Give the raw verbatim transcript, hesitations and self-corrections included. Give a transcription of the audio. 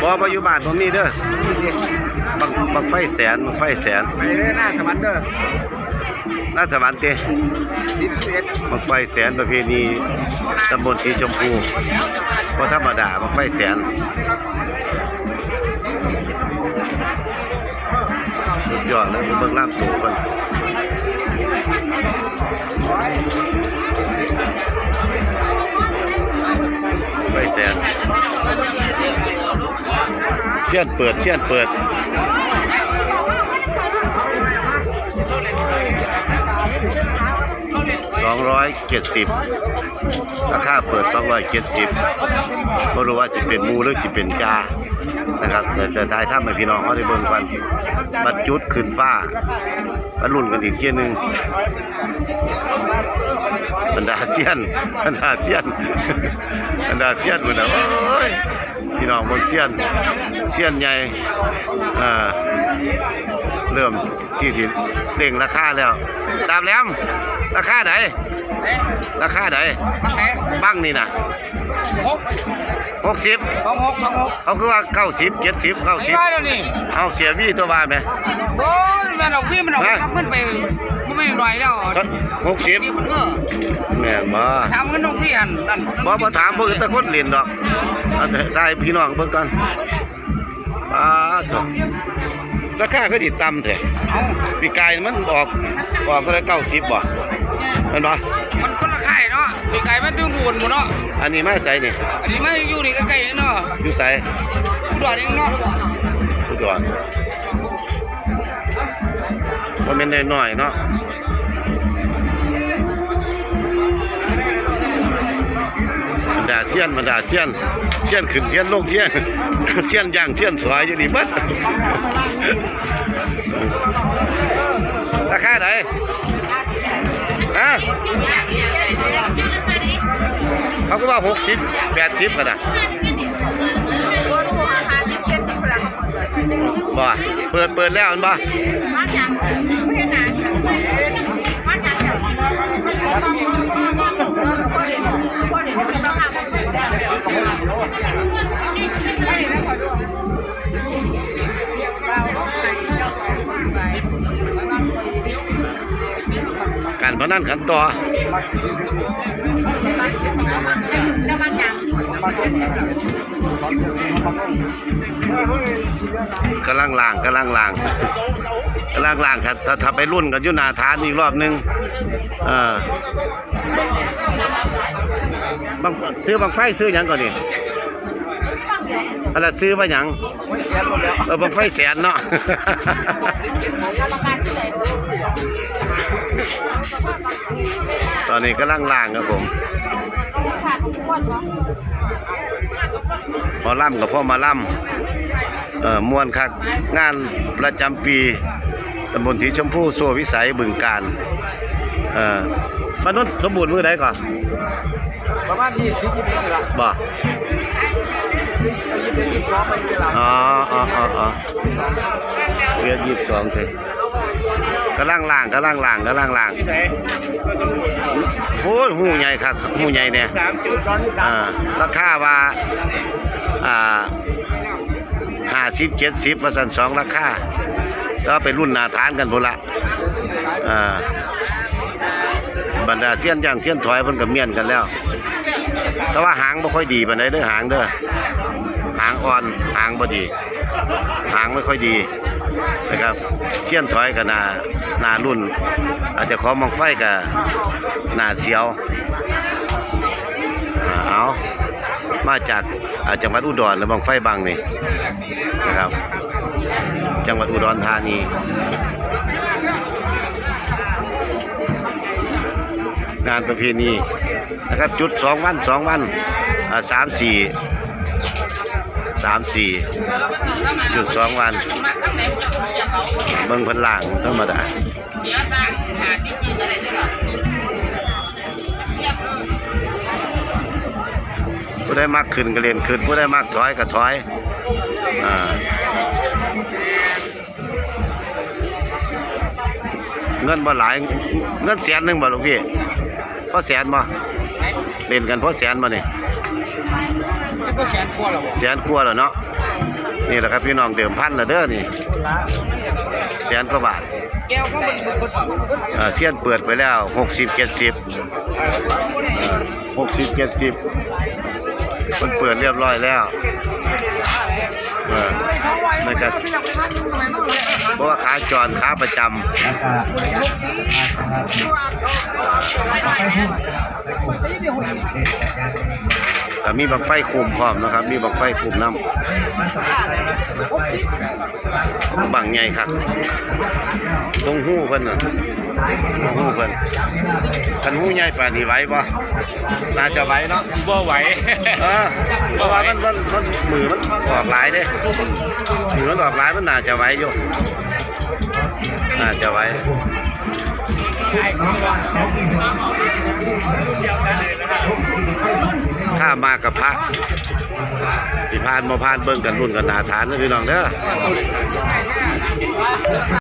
บ่ บ่อยู่บ้านบ่มีเด้อ บั้ง บั้งไฟแสน บั้งไฟแสน ไปเด้อหน้าสวรรค์เด้อ หน้าสวรรค์ติ สิบเอ็ด บั้งไฟแสนประเพณีตำบลสีชมพู บ่ธรรมดา บั้งไฟแสน สุดยอดเลย เบิ่งลำตัวเพิ่น ไฟแสน เซียนเปิด เซียนเปิด สองร้อยเจ็ดสิบ ราคาเปิด สองร้อยเจ็ดสิบ บ่รู้ว่าสิเป็นหมู่หรือสิเป็นจ่านะครับ แต่ แต่ถ่ายทำให้พี่น้องเขาได้เบิ่งกัน บัดจุดขึ้นฟ้า มาลุ้นกันอีกเที่ยหนึ่ง บรรดาเซียน บรรดาเซียน บรรดาเซียน บรรดา โอ้ย พี่น้องเบิ่งเซียน เซียนใหญ่ อ่า เริ่มที่ที่เร่งราคาแล้ว ดาบแหลม ราคาไหน ราคาไหน บั้งไหน บั้งนี่นะ หก หกสิบ สองหก สองหก เขาคือว่า เก้าสิบ เจ็ดสิบ เก้าสิบ ไม่ได้แล้วนี่ เอาเสียวีตัวว่าไหม โอ้ย แม่นออกวีมันออก ฮะ ครับ มันไป มันไม่ได้หน่อยแล้ว ก็ หกสิบ สิบมันก็ แม่นบ่ ถามเงินนอกวีหันนั่น บ่ บ่ถามพวกตะคนเล่นดอก เอาแต่ได้พี่น้องเบิ่งก่อน อ่า โถ่ ราคาก็ดีต่ำแท้ เอ้า ปีกายมันออก ออกเท่าไหร่ เก้าสิบ บ่ แม่นบ่ มันคนละค่ายเนาะ ปีกายมันดึงหูนหมดเนาะ อันนี้มาใส่นี่ อันนี้มาอยู่นี่ใกล้ๆเนาะ อยู่ใส่ อุดรเองเนาะ อุดร บ่แม่นน้อยๆเนาะ บรรดาเซียน บรรดาเซียน เซียนขึ้นเทียนลงเทียน เซียนย่างเซียนสอยอยู่นี่เบิด ราคาไหน ฮะ เขาก็ว่า หกสิบ แปดสิบ กันนะ บ่ เปิด เปิดแล้วมันบ่ การพนันขันต่อ กำลังล่าง กำลังล่าง กำลังล่าง ถ้า ถ้า ถ้าไปรุ่นกันอยู่หน้าฐานอีกรอบหนึ่ง เออ บั้ง ซื้อบั้งไฟซื้อหยังก่อนนี่ อันนั้นซื้อว่าหยัง เออ บั้งไฟแสนเนาะ ตอนนี้กำลังล่างครับผม หมอลำกับพ่อหมอลำ เอ่อ ม่วนคัก งานประจำปี ตำบลสีชมพู โซ่วิสัย บึงกาฬ เอ่อ บ้านโนนสมบูรณ์มื้อใดก่อน ประมาณยี่สิบ ยี่สิบเอ็ดนี่ล่ะ บ่ ยี่สิบเอ็ด ยี่สิบสอง ไปนี่ล่ะ อ๋อ อ๋อ อ๋อ อ๋อ เวียดยี่สิบสองเถอะ กำลังล่าง กำลังล่าง กำลังล่าง ที่ไส โอ้ย หูใหญ่คัก หูใหญ่เนี่ย สามจุดสองสาม อ่า ราคาว่า อ่า ห้าสิบ เจ็ดสิบ ว่าซั่น สองราคา ก็ไปรุ่นหน้าฐานกันพุ้นละ อ่า บรรดาเซียนย่างเซียนถอยเพิ่นก็เมียนกันแล้ว แต่ว่าหางบ่ค่อยดีปานใดเด้อ หางเด้อ หางอ่อน หางบ่ดี หางไม่ค่อยดีนะครับ เซียนถอยก็น่า น่ารุ่น อาจจะของบั้งไฟก็น่าเสียว อ่า เอา มาจาก อ่า จังหวัดอุดร แล้วบั้งไฟบั้งนี่นะครับ จังหวัดอุดรธานี งานประเพณีนะครับ จุดสองวัน สองวัน อ่า สาม สี่ สาม สี่ จุดสองวัน เบิ่งเพิ่นล่างธรรมดา ผู้ใดมักขึ้นก็เล่นขึ้น ผู้ใดมักถอยก็ถอย อ่า เงินบ่หลาย เงินแสนหนึ่งบ่ลูกพี่ พอแสนบ่ เล่นกันพอแสนบ่นี่ ก็แสนกว่าแล้วบ่ แสนกว่าแล้วเนาะ นี่แหละครับพี่น้อง เดิมพันแล้วเด้อนี่ แสนกว่าบาท เอ่อ เซียนเปิดไปแล้ว หกสิบ เจ็ดสิบ หกสิบ เจ็ดสิบ มันเปิดเรียบร้อยแล้ว เออ นะครับ เพราะว่าขาจร ขาประจำ แล้วก็ ก็มีบั้งไฟคุมพร้อมนะครับ มีบั้งไฟคุมนำ บั้งใหญ่คัก เบิ่งฮูเพิ่นน่ะ เบิ่งฮูเพิ่น คันฮูใหญ่ปานนี้ไหวบ่ น่าจะไหวเนาะ บ่ไหว เออ เพราะว่ามัน มัน มัน มือมันออกหลายเด้ มือมันออกหลาย มันน่าจะไหวอยู่ น่าจะไหว ข้ามากกับพระ สิผ่านบ่ผ่าน เบิ่งกัน รุ่นกันหน้าฐานนะพี่น้องเด้อ